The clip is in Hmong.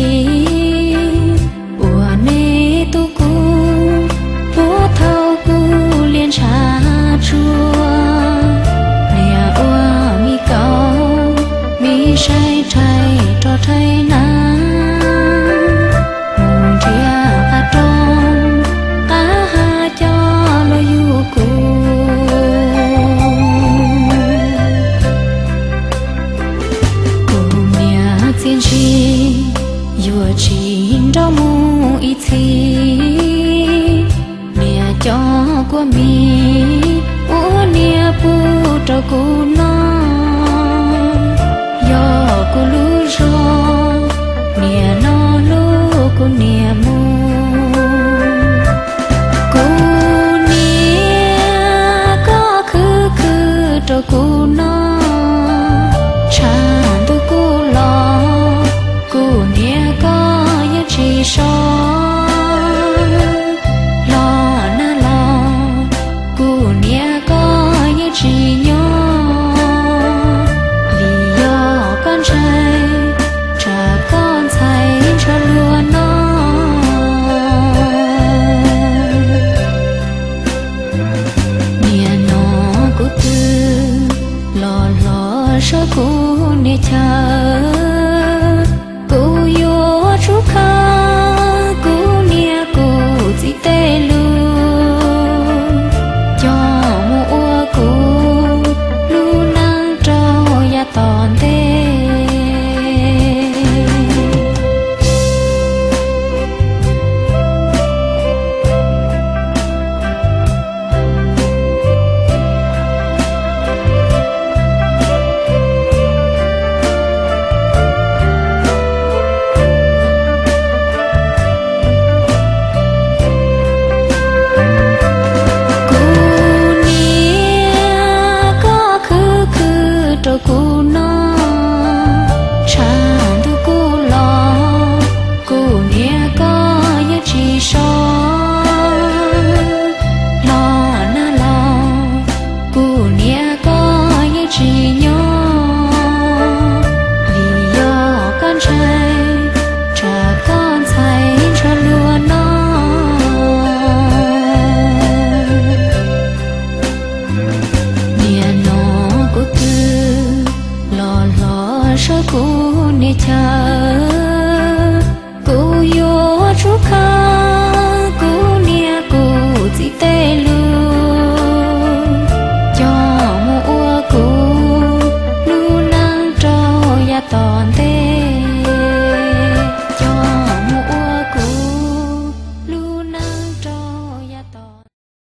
txiv, uas nej tu kuv puag thaum kuv liaj ntshav tsuag. Niam ua mi kaus, mi saib rhais roj rhais hnav, mus nrhiav qab roob qab hav coj los yug kuv. Kuv niam txiaj ntsig yuav tsis nrog mus ib txhis. Niam cov kua mis uas niam pub rau kuv noj, yog kuv lub zog, niam noj hlub kuv niam mus. Kuv niam koj khwv khwv rau kuv noj, tshav ntuj kuj los, kuv niam koj yeej tsis so. Los nag los, kuv niam koj yeej tsis nyob, vim yog koj ntshai, tsam koj ntxhais ntshai luag no. Niam no kuv twb los hlob sab kuv niam chaw, kuv yuav tsum khaws kuv niam kuv txiv tej lus coj mus ua kuv lub neej rau yav tom ntej. Kuv niam koj khwv khwv rau kuv noj, tshav ntuj kuj los, kuv niam koj yeej tsis so. Los nag los, kuv niam koj yeej tsis nyob, vim yog koj ntshai, tsam koj ntxhais ntshai luag no. Niam no kuv twb los hlob sab kuv niam chaw, kuv yuav tsum khaws kuv niam kuv txiv tej lus coj mus ua kuv lub neej rau yav tom ntej.